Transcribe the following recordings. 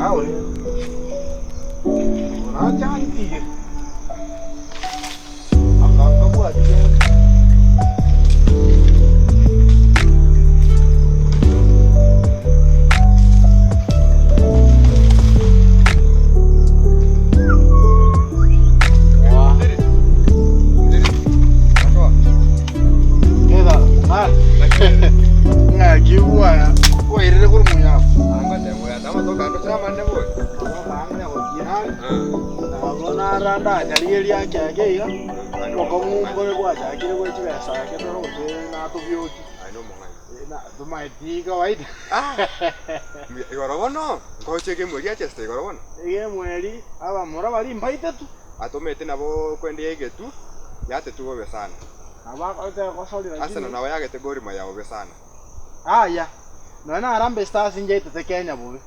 Awe. Nachantige. Akabwati kende. Ng'aki bwana, kwairire korwa monyaku. Nabo narandacharigerie ake ake iga, obokong'u mbore bwachakire bwe chibesa ake tore gose natobioki. Tomaeti kawaida. Igoro bono, nkoche egemweri giachesete igoro bono. Egemweri, abamura baria mbaitetu. Atomete nabo kwende yaegetwe, yatetwe bobe sana. Nabo agocha gosorera Arsenal nabo yagete Gor Mahia bobe sana. Aya, nonya na Harambee Stars njaitete Kenya bobe.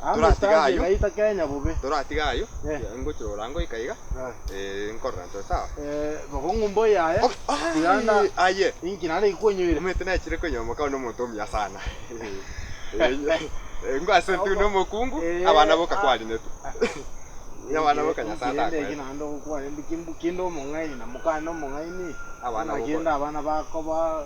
Harambee Toratiga Stars ayio. egaita Kenya bobe. Toratiga ayio, Eh. ngochia rora ngoika iga, Eh. eh, nkorora ntoe sawa. Eh, bokong'u mboyo aye. Oh, Tiga nda- ai, aye. Inki naende gikwenyoire? Omanyete nachire konywa omokao na omonto omuya sana. Eh, ngwase ntwe na omokungu, Eh, abana boka ah. kwarinetwe. Abana boka Nyasaye Inki rende atakoete. eki naende ogokwana ndi kimbu kinde omong'aini na mokane omong'aini. Abana Naki boka. rende abana bakoba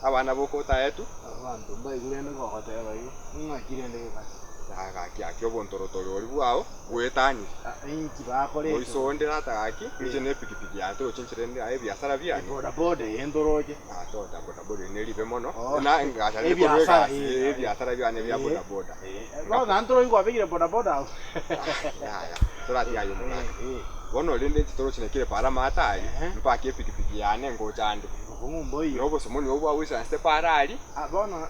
Abana boka otaetwe. Abanto mbaigure rende gogoteba igo, ng'aki rende gekasi? Yaya gaki aki obontorotori oria bwao bwetanire. Inki bakora ekero? Moiso onde tata gaki, inche ne epikipiki yane toroche inche rende aye ebiasara biane. Ebodaboda eye ntoroche. Ah tota bodaboda eye neribe mono. Oh. Na ngacha rende korwa Ebiasara, egasi, eh. ebiasara biane bia Eh. bodaboda. Eh, bono naende torochi kwabekire bodaboda abwo. Yaya, toratiga aye omogaka. Eh, eh. Bono rende inche toroche nakire para amato aria, Ehe. mpake epikipiki yane ngocha ande. Obokong'u mboiyo. Na obosomoni obwo bwagoisansete para aria. Ah, bono eh,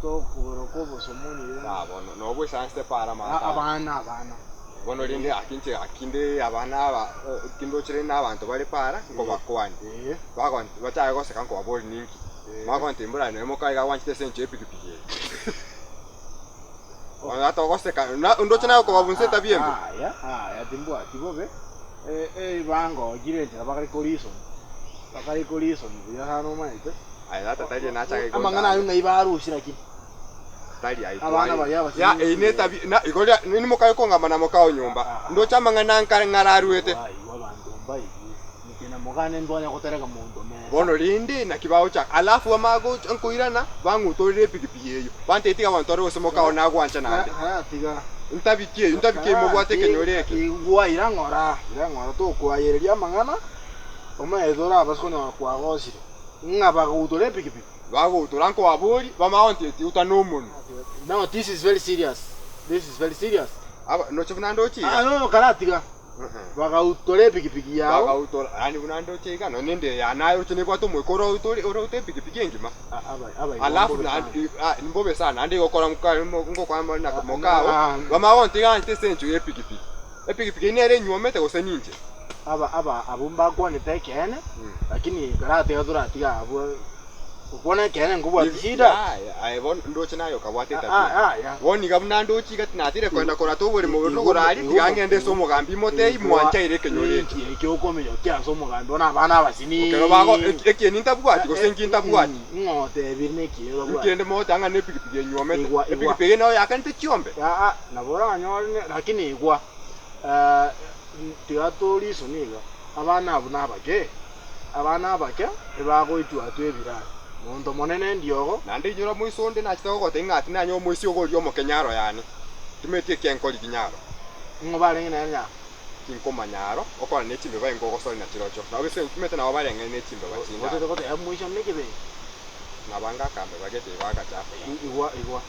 tokogoro kwa obosomoni rende. Ah, bono noboisansete para Ah, amato aria. abana abana. Bono rende gaki inche gaki nde abana aba eh, tindoche rende na abanto bare para nkobakwania. Eh. Bagon bachake goseka nkobaboria ninki. Eh. Bagontebia mbora nonya mokaye iga gwanchete ase enchera y'epikipiki eye. Bono togoseka na ndoche naye okobabunsa etabia embe. Aya, aya timbwati bobe, eh, eh, bangokire enchera bakare korisoni, bakare korisoni buya sana omanyete. Aye tata tari nachake Amang'ana ayio ng'ai barusia lakini. Tari aye Abana tware. baria abasibiri Ya eye ne etabi na igo ria nimokaye kong'amba na mokao nyomba. Ah, ah. Ndoche amang'ana nkare ng'ararwete. Igwa abanto mbaigwe, inche na mokane ntwanya gotereka monto mesa. Bono rende naki bagochaka alafu bamanye gocha nkoirana bang'utorere epikipiki eyio. Bantebie tiga abanto bare gose mokao nagwancha naende. Tiga. Ntabi ki eyio? Ntabi ki eyio mobwate ekenyoro eke? Igwa ira ng'ora, ira ng'ora tokwayereria amang'ana, omanyete orabase konyora kwagosire. Ng'a bagoutora epikipiki. Bagoutora nkobaboria, bamanye gontebia tiuta nomonwa. Now this is very serious, this is very serious. Aba, noche buna ndoche iga? Ah, no, no, karatiga. Bagautora epikipiki yao. Bagautora, yaani buna ndoche iga, nonye nende eye naye oroche nebwate omoika orautore oraute epikipiki engima. Alafu naende ah, mbobe sana, naende igokora moka ngokora more na mokao, Ah. bamanye gontiga ng'anchete ase enchera ya epikipiki. Epikipiki eyio nere enyuomete gose ninche? Aba aba abwo mbakwanete ekeene, lakini karatiga toratiga abwo Gokwana ekeene nkobwati shida. Yaya, aye bono ndoche naye okabwata Ah, etabia. ah, ya. Bono iga buna ndoche iga tinatire kogenda korata oboremo Igo- rogoro aria, tiga igo- ng'ende ase omogambi motebie Igwa- mwanchaire ekenyoro eke. Inki eki okominyokia ase omogambi bono abana abasini. Ekero bago eki- ekieni ntabwati gose inki ntabwati. Ng'o otebire neki otabwati. Nkende mogote ang'ana epikipiki enyuomete. Igwa- igwa. Epikipiki eye nero yakanete chiombe. Aa, nabo oranyore ne- lakini igwa eh, tiga torisoni iga, abana abwo nabake. Abana abake ebagoitwa-atwa ebiraro, monto monene ndiogo. Naende inyora moiso onde nachete gogotebia ng'a tinanyora omoisia ogoria omokenyaro yane, timanyeti ekenkori kinyaro. Ng'o barenge nere nyaro? Tinkomanya aro, okora ne chimbeba ingo ogosori na chirochio. Nabo ase nkumete nabo bareng'aine ne chimbeba chinde Otete aro. goteba moiso one nekebe? Nabange akambeba gete igo agachaka. Igwa, igwa.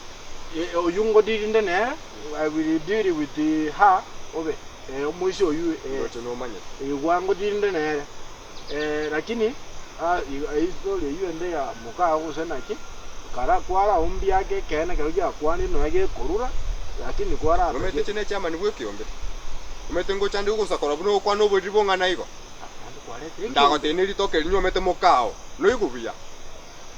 Oyio ngodirinde nere, I will deal with her, obe. Eh, omoisia oyio eh, Ndoche nomanyete. igwa ngotirinde nere eh, lakini ah, i- estory eyio ende ya mokao gose naki, kara kwaraombia ake ekeene ekero giakwanire nonya gekorura, lakini Omanyete kwaratokia inche ne chairman bw'ekeombe. Omanyete ngocha nde gosakora buna ogokwana oboriri bong'ana igo. Naende kwaretire ekeombe. Ndagotebia ne ritoke eri nyuomete mokao, noigwe buya.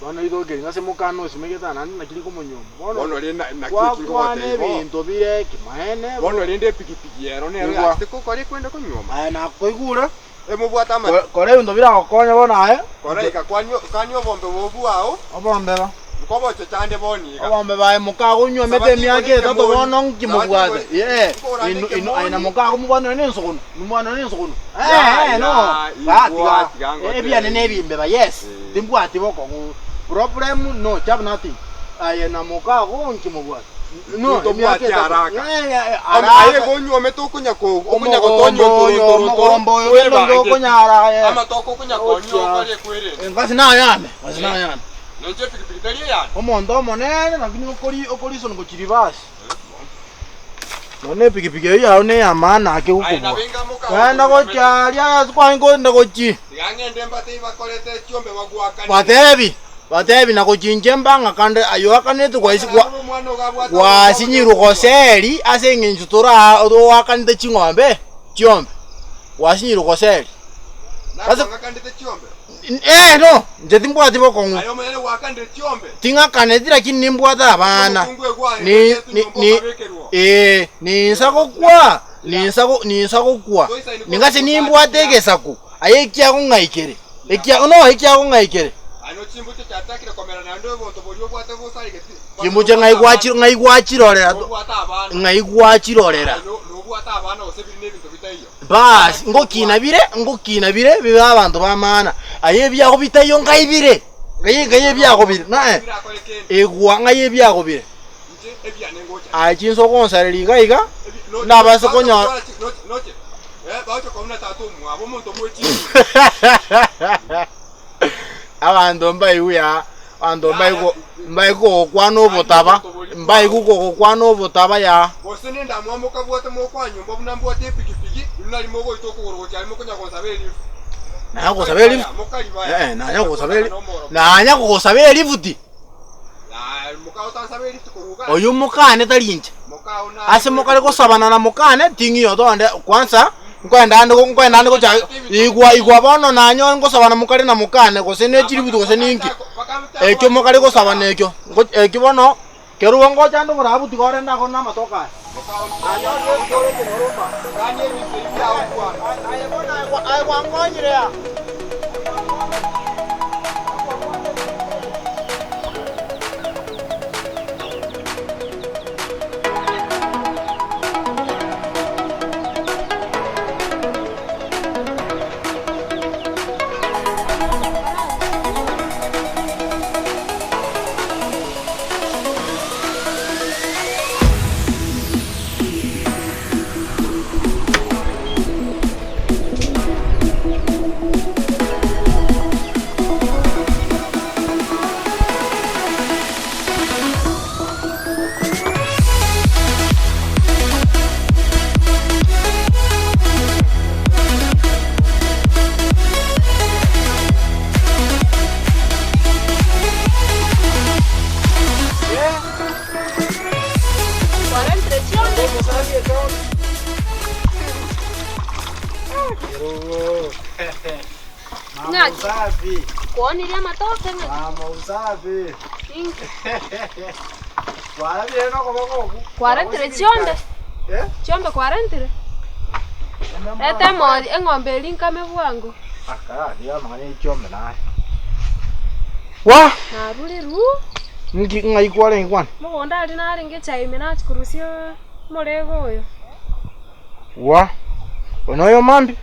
Bono ritoke eri ase mokana osimegete aa naende naki rikomonyuoma. Bono Bono rende na- naki eki gwakwana ngogotebia bo. ebinto bire ekimaene. Bono rende epikipiki ero nero Igwa. yachete gokora ekwenda konyuoma. Aye nakoigure, Emobwate ama kora ebinto biragokonye bono aye. Kora iga, kwania kwania obombe obo bwao. Obombe bo. Nkobochecha ande bono iga. Obombe baye mokagonywa emete Sabati emiaka igoro etato ekemoni. bono nki Sabati mobwate? igoro- Ee, Nkorande inu inu ekemoni. aye na mokago mobwanire na ensogono, mobwanire na ensogono. Ya, Ee, no, ya, ba igwa, tiga tiga ngote. ebiane na ebimbe ba yes, Eh. timbwati bokong'u. Problem no, chab nothing. Aye na mokago nki mobwate? No, Ntobwati emiaka etato. haraka. Eh, eh, Aye haraka. gonywomete okonya ko- okonya Omogombo gotonya oyo, otoro- omogombo oyo, toro- kende onde okonyara aye. Amatoke okonya konya Ochia. okore ekwerende. Engasi nayane, ngasi nayane. Nenche epikipiki tari eyane. Omonto omonene lakini okori okorisoni gochia ribasi. Nonya na epikipiki eyio yao ne ey'amaana ake Aye gokobua. nabo inga moka Genda okonywomete. gochia aria ase kwange kogenda gochia. Tiga ng'ende mbatebi bakorete chiombe bagoakane. Batebi, batebi na gochinchia embanga kande ayio akanete gwaisi gwa Omwana omwana ogo abwate gwasinyirwe goseri ase eng'encho tora oakanete ching'ombe chiombe. Gwasinyirwe goseri. Ase Nakong'akanete chiombe. Eh, no, inche timbwati bokong'u. Aye omonyene gwakanire chiombe. Ting'akaneti lakini nimbwate abana. Omokungu egwaye Ni, egetwe ni, nyomba ni, okabekerwa. ee, ninsa gokwa, ninsa go, ninsa gokwa. Ningase nimbwate egesaku, aye ekiagong'aikere. Ekia, no, ekiagong'aikere. Aye nochimbuche chiachakire komera naende obonto boria obwate bosaregeti. Chimbuche ng'ai gwachi, ng'ai gwachirorera, Nobwate abana. ng'ai gwachirorera. Aye no- nobwate abana gose biri nebinto bitaiyo. Baas, ngokina bire, ngokina bire bibe abanto b'amaana. Aye ebiago bitaiyo ngai bire, ngai ngai ebiago bire, naye egwa ngai ebiago bire. Aye chinsa ogonsareria iga iga, nabase konyora abanto mbaigwe aa, abanto mbaigwe mbaigwe kogokwana obotaba, mbaigwe kogokwana obotaba yaa. Gose nendamwamu mokabwate mokoa nyomba buna mbwate epigipigi, inwe nari mogoita okogoro gochia aria mokonya gonsaba elifu. Nanya kogosaba elifu? Mokari baya. Eh, nanya kogosaba eli- nanya kogosaba elifuti. Ya, mokao tansaba elifu korwa iga. Oyio mokane tari inche. Mokao na- Ase mokare gosabana na mokane, ting'iyo tonde kwanza, nkoenda ande nkoenda ande gocha igwa igwa bono nanyore ngosabana mokare na mokane gose ne chilifuti gose ninki. Ekio mokare gosabana ekio, ngo ekio bono. Kerubo ngocha ande oborabu tiga orende akore namatoke aya. Aye gwangonyire aa. Kwarentire chionde. Mama usafi. Kwonirie amatoke ng'aki? Mama usafi. Inki? Kwarabire nokoboko oku. Kwarentire chionde. Eh? Chiombe kwarentire. Reta emori eng'ombe eria nkame bwango. Aka, nigo amang'ana ye chiombe naye. Wa! Narure ru. Nki ng'ai kwarenge kwane? Mogondo aria narenge echae ime nachia korusia omorego oyo. Wa! Oyo noyo mambia.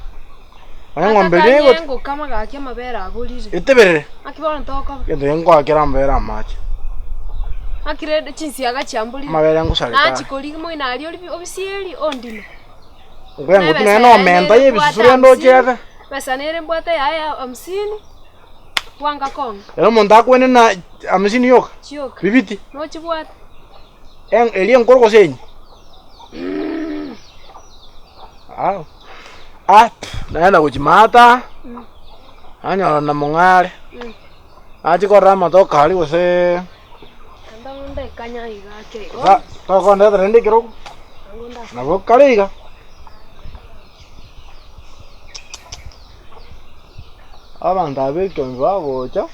Onye eng'ombe eria Nataka egote. ngokama gaki amabere aborire. Eteberere. Naki bono tokoba. Egento eke nkoakera amabere amache. Naki rende chinsiaga chiamborire. Amabere ngosareka Nachia are. korigia moino aria ori obisieri ondime. Nkoe ngotwe nonye na omenta ya ebisusu rende ochiete. Ebesa nere mbwate yaye ya hamsini, bwanga kong'a. Ere omonto akwenena hamsini yoka? Chioka. Bibiti? Nochibwate. En eria enkoro gose enye? Ao. Ah, naenda gochimata, nanyora na mong'are, nachia korora amatoke aria gose tokondetera rende ekerogo, nabo kare iga. Abanto aba ekeombe bagocha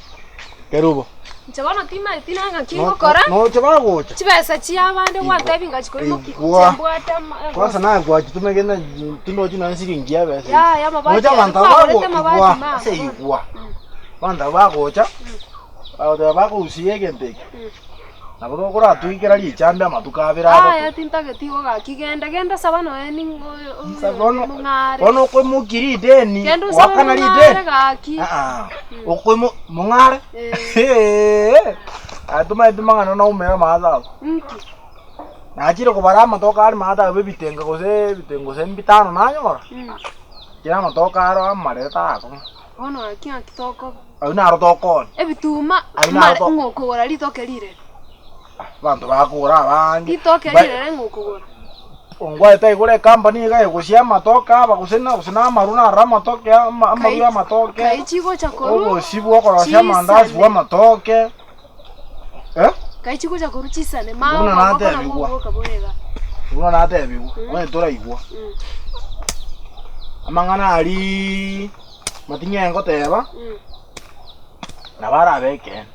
kerubo. Inche bono timanyeti nang'aki ngokora. Noche bagocha. Chibesa chiabande gwantebia ngachi koimokia Igwa. inche mbwate ama Kwanza naye gwachitumegete na tindochi nonya siringi ya ebesa. Yaya amabati Noche abanto aya, aba kwagorete bago amabati igwa mama. ase igwa. Abanto aba bagocha. Bagoteba bakogusia egento eke, nabo tokoratwikera richambe amatuko abere atato. Aya tintageti igo gaki, genda genda saba noe ning'o Sa bono mong'are. bono okoimokia rideni, Genda osabe goakana mong'are rideni. gaki. Aa, okoimo mong'are Eh. Aye tomaeti mang'ana naumera amato abwo. Nki? Nachire kobara amatoke are maate abwo ebitenga gose ebitenga gose mbitano nanyora, kera amatoke aro amarere tarakong'a. Bono gaki ng'aki tokoba. Ayio naro tokoonia. Ebituma Ayio naro mare to- ng'o okogora ritoke rirere. Abanto bakogora abange. Ritoke Ba- rirere ng'o okogora. Ongwae taigora ecompany iga egosia amatoke aba gose na gose na amarwa naroro amatoke ama amarwa ya amatoke. Kai chigocha korwa. Obosie bwa okorosia amandasi bwa amatoke, eh. Kai chigocha korwa chisane ma Buna oboko natebigwa. nabwo oboka bore iga. Buna natebigwa, onye toraigwa. Amang'ana ariiii. Mating'e ngoteba, nabo arabe ekeene.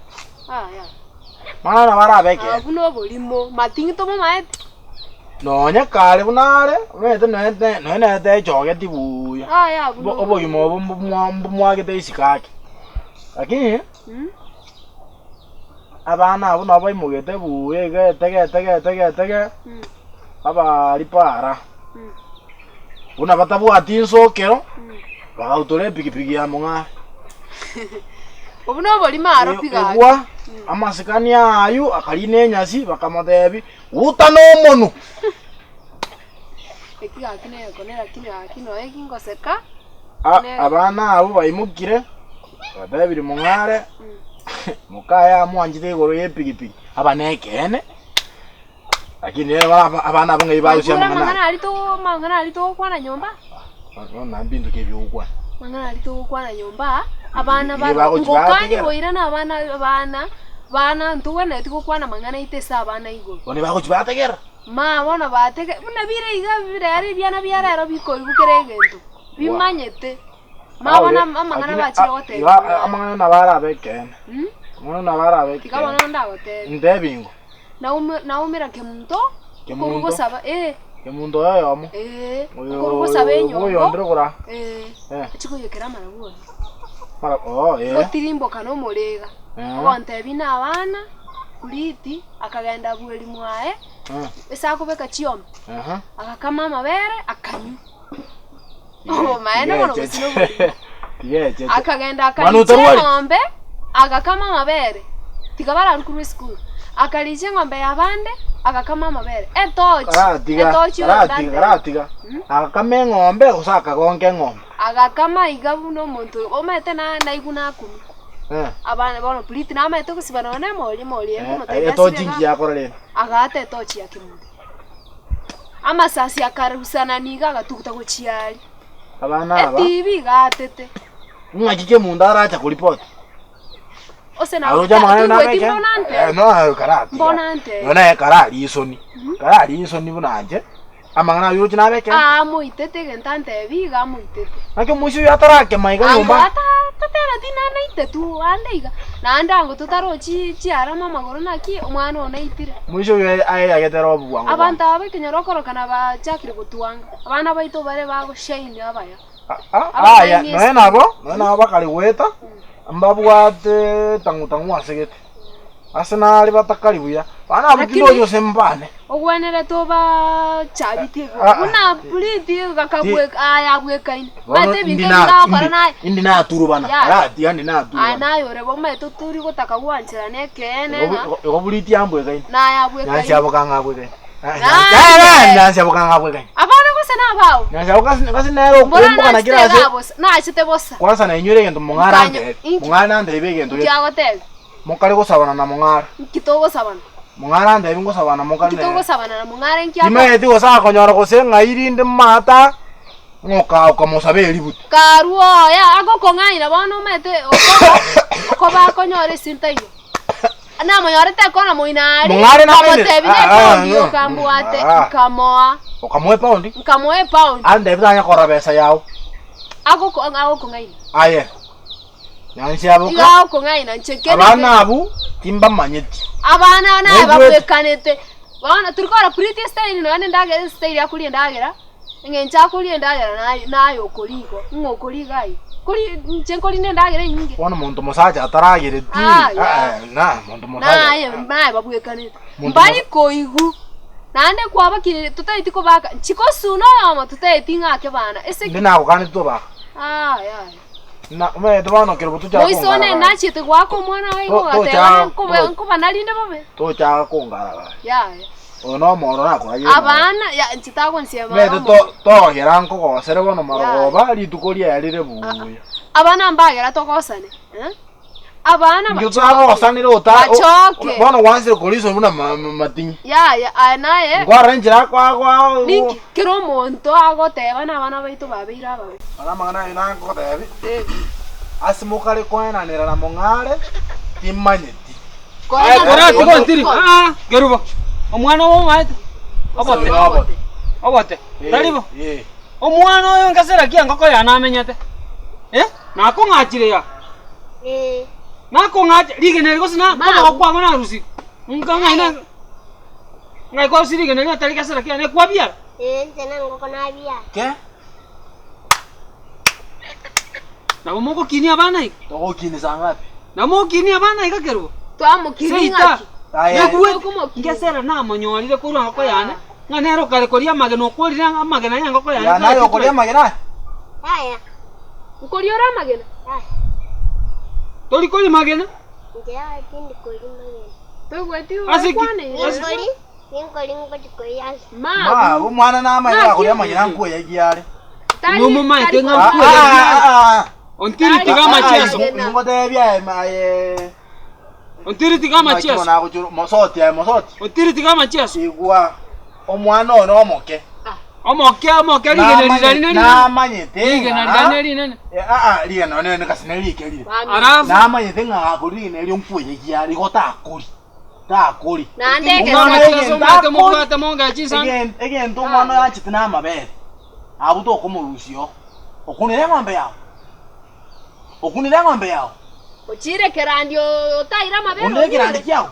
Mang'ana nabo arabe ekeene. Abwo noborimo, mating'e tomomaete. Nonya kare buna are, omanyete nonya nonya nere techogeti buya. Yaya abwo Bo- Obogima obo mbomwa mbomwagete isiko ake. Lakini, abana abwo nabo baimogete buya iga etege etege etege etege, abaria para. Buna batabwati nsokero, bagautora epigipigi ya mong'are. Obwo noborimo aro pi gaki. Igwa amasikani ayio akarina enyasi bakamotebia, Uta nomonwe! Eki gaki negekone lakini gaki noe gingoseka. Abana abwo baimokire, batebirie mong'are, mokaye amwanchete igoro y'epigipigi, aba nekeene. Lakini nere aba- abana abo ng'ai barusia Oigure amang'ana amang'ana aya? aria togo amang'ana aria togokwana nyomba? Bono naende mbinto ki ebi ogokwana? Amang'ana aria togokwana nyomba, abana Igo baro bagochi ngokani bategera. boirana abana abana bana ntogwenereti gokwana amang'ana aito ase abana igoro. Bono bagochi bategera. Ma bono batege buna bire iga rero ebiana bia rero bikoigwa kera egento, bimanyete. Ma bono amang'ana Lakini, bachire a- gotebia iga omwana. amang'ana nabo arabe ekeene. Mm? Amang'ana nabo arabe Tiga ekeene. bono ndagotebie. Ntebi ingo. Naume naumera kemunto, Kemunto? okogosaba eh, Kemunto oyo oyomo. eh, Oyo okogosaba oyo enyongo, ondire kora. eh, Eh. achie koiyekera amarabwoni. Mara oh eh. Otirimboka na omorega, Eh. ogontebia na abana, Kuriti akagenda bweri mwaye, Eh. ase akobeka chiombe, Aha. agakama amabere akanywa. Obomaene bono gose noborimo. Tigecheche. Akagenda Manu akaricha otarwari? eng'ombe, agakama amabere, tiga bararwe korwa esukuru. Akaricha eng'ombe y'abande, agakama amabere. Etochi, Karatiga, etochi oyo karatiga, ndante. karatiga. Agakama eng'ombe gose akagonka eng'ombe. Agakama iga buna omonto omanyete na naigwa nakumia. Eh. Abana bono Puriti namanyete gosiba nonya na emori, emori Eh, ekomotebia etochi asibe nki iga, yakora rende? agaata etochi ya kemunto. Amasasi akarusanania iga agatuguta gochia aria. Abana aba. Etibi iga atete. Ng'aki kemunto aracha koripoti? Ose na Aroche amang'ana toigweti nabeke? mbona nte. Eh, no karatiga. Mbona nte. Nonya naye karari isoni. Karari isoni buna inche. Amang'ana ayio roche nabeke? Amoitete egento antebi iga amoitete. Naki omoisia oyo atarakema iga Ango nyomba. ata tatebeti nanaite tu ande iga. Naende ango totarochi chiarama amagoro naki omwana one naitire. Omoisia oyo aeyagete robu bwango bwango. Abanto aba b'ekenyoro okorokana bachakire gotwanga. Abana baito bare bagoshaini abaya. Aya, nonya nabo, nonya nabo bakare goeta, mbabwate tang'u tang'u ase gete. Ase nare batakari buya, abana abwo Lakini- tindori gose mbane. Ogwenerete obachabitie igoro, Ah, ah. buna Puriti gakabweka aya abwekaine. Bono Omanyete ebinto indi ebi na- nagokora indi- naye. indi naturubana, Yaya. aratiga indi Aye naturubana. naye ore bo omanyete tori gotaka gwancherana ekeene Igo ng'a bu- igo Puriti ambwekaine. naye abwekaine. Nyansi abo kang'a abwekaine. Naye. Nyansi abo kang'a abwekaine. Abana gose nabao. Nyansi abo kasi kasi nere Mbora okombokana nachete kera ase iga bosa, nachete bosa. kwanza nainywere egento mong'are Nkanyo- antebe. inki? Mong'are nantebe egento Inki gete. agotebia? Mokare gosabana na mong'are. Inki togosabana? Mong'are antebi ngosabana mokare Inki nere. togosabana na mong'are inki akore? Timanyeti gose akonyora gose ng'ai rinde mata ng'oka okamosaba eributi. Karua oya agokong'aina bono omanyete okoba okoba akonyora esinto eyio. Namonyorete ekona moino aria, Mong'are nakaire? nkamotebia Ah, ah, nepaundi ah, okambwate, ah. nkamoa, Okamoa epaundi? nkamoa epaundi. Antebi tanya korora besa yao. Agoko agokong'aina. Aye. Nyansiaboka. Iga agokong'aina inche kende Abana abwo timbamanyeti. Abana naye Naigwete. babwekanete. Bono turi korora pretty style nonya na endagera estyle akoria endagera, eng'encho akoria endagera naye naye okoria igo, ng'a okoria iga aye. Nkori inche nkorina endagera enyinge. Bono monto mosacha ataragereti, Ah, ya. eh, na monto mosacha. Naye naye babwekanete. Monto Mbari koigwa, naende kwabakire totaeti kobaka, chikosuna oyomo totaeti ng'a ake bana. Ase Inde ki? nagokaneti tobaka. Ah, yaya. Na omanyete bono kero tochaka Moiso one kongaragara. nachiete goaka omwana oye igo To- gateba tochaka- nkoba to- nkoba narinde bobe. Tochaka kongaragara. Yaya. Oyo nomoro nakoragere mono. Abana ya inche tagonsiema Omanyete amo. to- togera nkogosere bono marogoba rituko riaye rire buya. Abana mbagera togosane eh? Abana Inki bachoke. twagosanire ota Bachoke. bono gwansire korisia buna ma- ma- matinyi. Yaya aye naye Nkwarora enchera akwa ninki kera omonto agoteba na abana baito babeire ababe. Bono amang'ana ayio nagotebi, ase mokare koenanera na mong'are, timanyeti. Aye korati gontiri. Ah, kerubo. Omwana obo omaete. Obote. Obote. Obote. Tari bo. Eh. Omwana oyo nkasera ki engoko yane amenyete? Eh? Nakong'achire ya. Eh. Nakong'acha rigena eri gose na Mama. koboko kwabo narusirie. Nkang'aina ng'ai kwarusirie rigena eri atari gesera kiane kwabiara. Eh, inche nengoko nabiara. Ke? Nabo mogokinia abana iga. Togokinia ngapi? Nabo mogokinia abana iga kerubo. Twamokinia Seita. ng'aki? Aye. Naigwete Tokomokinia. ngesera namonyorire korwa engoko yane, ng'a nere okare koria amagena okworire amagena y'engoko yane Ya naye okoria amagena aya? Yaya. Nkoria ore amagena? Yaya. Tori koria magena? Inche yaya tindi koria magena. Toigweti Ase ki? orekwane Ase- Ninkori, ninkori ngochi koria ase. Ma, Mabu. omwana namanye Naki? akoria amagena nkoyagia are. Tari Nomomaete tari ng'a Ah, nkoyagia are. ah, ah, Ontiri Tari tiga ah. amacheso. Amagena. Ngotebia aye aye. Ontiri tiga amacheso. Nagochora mosoti aye mosoti. Ontiri tiga amacheso. Igwa omwana oyo nomoke. Omoke omoke rigena rira rinene. Namanyete Rigena rira ne rinene. Ah ah rigena nene kasi nerike rire. Alafu Namanyete ng'a gakori rigena erio nkoyegia are igo takori. Takori. Naende omwana Omwana egesera cheso egento omwate akori. mobwate monga chisani. Egento omwana oyo anchete na amabere. Abwo tokomorusia oo. Okunire eng'ombe yao. Okunire eng'ombe yao. Ochire ekerandi otaire amabere Okunire ekerandi kiao.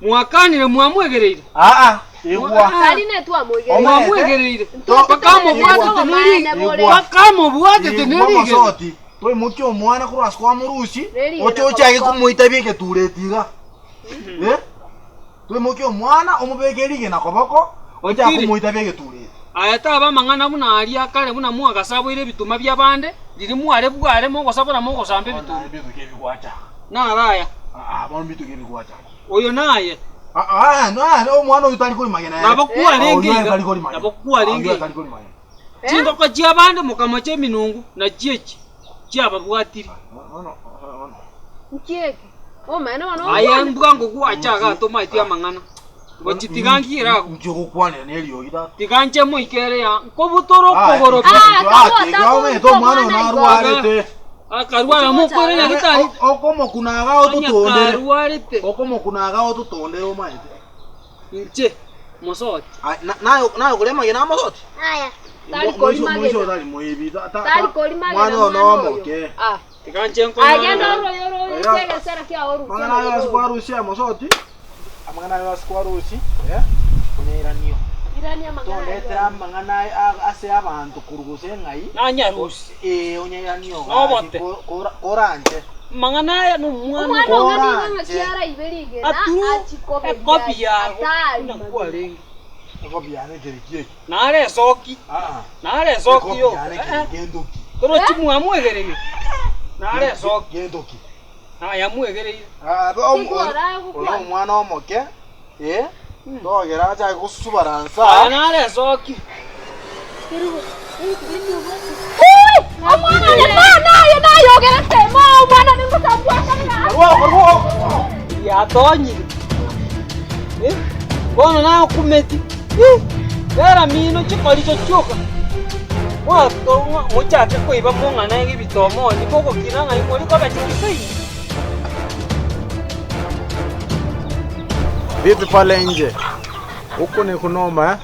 Mwakanire mwamwegereire. Aa, igwa. Tari netwamoigereire. Omanyete? Mwamwegereire. To- Bakamobwatete nerige. Igwa. Bakamobwatete Igwa nerige. mosoti. Toimokia omwana korwa ase kwamorusia, Nerigena oche ochake koboko. komoitabia egetureti iga. Eh? Toimokia omwana omobeke rigena koboko, ochake Otiri. komoitabia egetureti. Aya taba amang'ana buna aria kare buna mwagasaboire ebituma bi'abande, riria mware bware mogosabora mogosamba ebituma. Ebituko ebigwacha. Naro aya. Ah, bono mbituko ebigwacha. Oyo naye. Ah, ah, no, omwana oyo tari korima gena. Nabo kwarenge iga. Nabo kwarenge iga. Tari korima gena. Chingoko chi'abande mokamocha eminungu, nachio echi chiababwatire. Bono, bono. Nki eke? Omaene bono Aye okwane. mbwango gwacha iga tomaeti amang'ana. Gochi tiga nkiire agwo. Inki ogokwanera neriogi tata? Tiga nche moikere ya nkobutora okogoro pi. Ah, Ah, tabo, tiga tabo, omanyete omwana oyo omwana igo. narwarete. Akarwara mokwere nyagitari. Okomokuna iga Onye ototondere. karwarete. Okomokuna iga ototondere omanyete. Inche mosoti. Ah, na- naye naye koria amagena amosoti? Aya. Tari kori Moiso- moiso magena. tari moibi. Ta- ta- Tari ta- kori magena Mwana oyo mwana oyo. nomoke. Ah. Tiga nche nkonyore. Agenda oroyo oroyo Oya. egesera kia orusia. Amang'ana ayo ase kwarusia mosoti. Amang'ana ayo ase kwarusia, eh? Konyairanio. Irania amang'ana. Tondetera amang'ana a- ase abanto korwa gose ng'ai. Nanyarusi. Eh, onyairanio. Nobote. Koranche. Amang'ana aya nomwana. Omwana ong'ani Koranche. ng'a kiara ibere igena Aturu achikobe ekopi yago. atari. Buna kwarenge. Ekopi yane kere kieki. Nare esoki. Ah ah. Nare esoki yo. Ekopi yane kere gendoki. Torochi mwamwegereire. Nare esoki. Gendoki. Aya mwegereire. Ah, bo- Tikora oyo gokwana. omwana omoke. Eh? Togera achake gosubaransa. Aya nare esoki. Ui! Omwana one ma naye nayogerete ma omwana ningosambwakanira. Karwo karwo. Yatonyire. Eh? Bono nakumeti. Eh? Bera mino chikoricho chioka. Mochake koiba mong'ana ebitomo mogokina ng'ai mori koba chikisai. Vipi pale nje? Huku ni kunoma eh?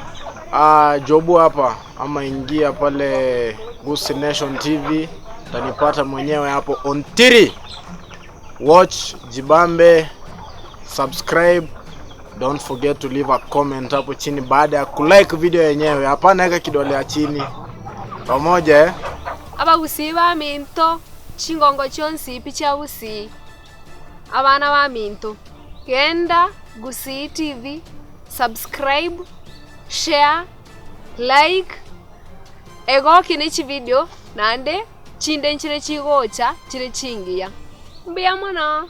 Ah, Jobu hapa ama ingia pale Gusii Nation TV utanipata mwenyewe hapo on 3. Watch, jibambe, subscribe. Don't forget to leave a comment hapo chini baada ya kulike video yenyewe. Hapana weka kidole ya chini. Pamoja eh? Abagusii baminto, chingongo chionsi pi chia Gusii, abana baminto, genda Gusii TV, subscribe, share, like, egokie ne chividio naende chinde nchire chigocha chire chingiya. Mbuya mono.